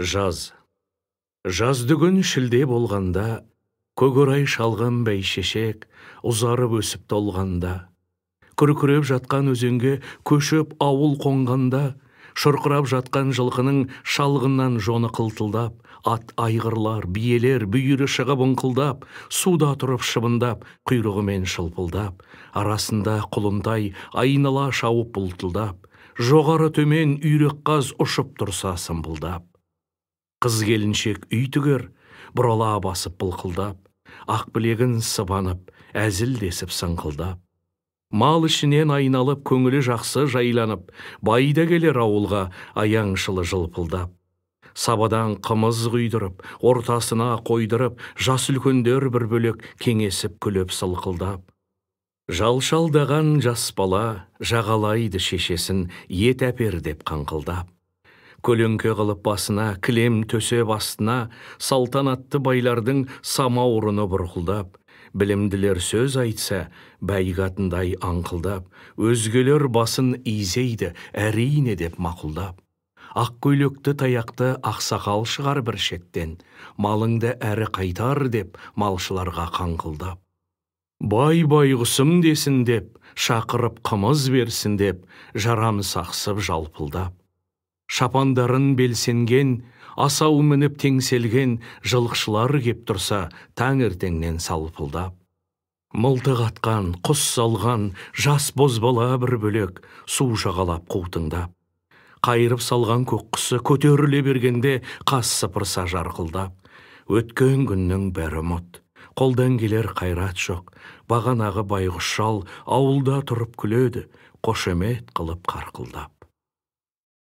Жаз. Жаздыгүн шілде болғанда, көк орай шалғын бәйшешек ұзарып өсіп толғанда, күркіреп жатқан өзенге көшіп ауыл қонғанда, шұрқырап жатқан жылқының шалғыннан жоны қылтылдап, ат айғырлар, биелер бүйірі шығып ыңқылдап, суда тұрып шыбындап, құйрығымен шылпылдап, арасында құлынтай айнала шауып бұлтылдап, жоғары төмен үйрек қаз ұшып тұрса сымпылдап. Қыз келіншек үй түгер, бұрала басып былқылдап, ақ білегін сыбанып, әзілдесіп сыңқылдап. Мал ішінен айналып, көңілі жақсы жайланып, бай да келер ауылға аяңшылы жылпылдап. Сабадан қымыз құйдырып, ортасына қойдырып, жас үлкендер бір бөлек кеңесіп күліп сылқылдап. Жалшалдаған жас бала жағалайды шешесін ет әпер деп қаңқылдап. Көлеңке қылып басына, кілем төсеп астына, салтанатты байлардың самаурыны бұрқылдап, білімділер сөз айтса, бәйгі атындай аңқылдап, өзгелер басын изейді, әрине деп мақұлдап. Ақ көйлекті таяқты ақсақал шығар бір шеттен, малыңды әрі қайтар деп малшыларға қаңқылдап. Бай байғұсым десін деп, шақырып қымыз берсін деп, жарамсақсып жалпылдап. Шапандарын белсенген, асау мініп теңселген жылқышылар кеп тұрса, таңертеңнен салпылдап. Мылтық атқан, құс салған, жас бозбала бір бөлек, су жағалап қутыңдап. Қайырып салған көк құсы көтеріле бергенде қас сыпырса жарқылдап. Өткен күннің бәрі ұмыт, қолдан келер қайрат жоқ, бағанағы байғұс шал ауылда тұрып күледі, қошемет қылып қарқылдап.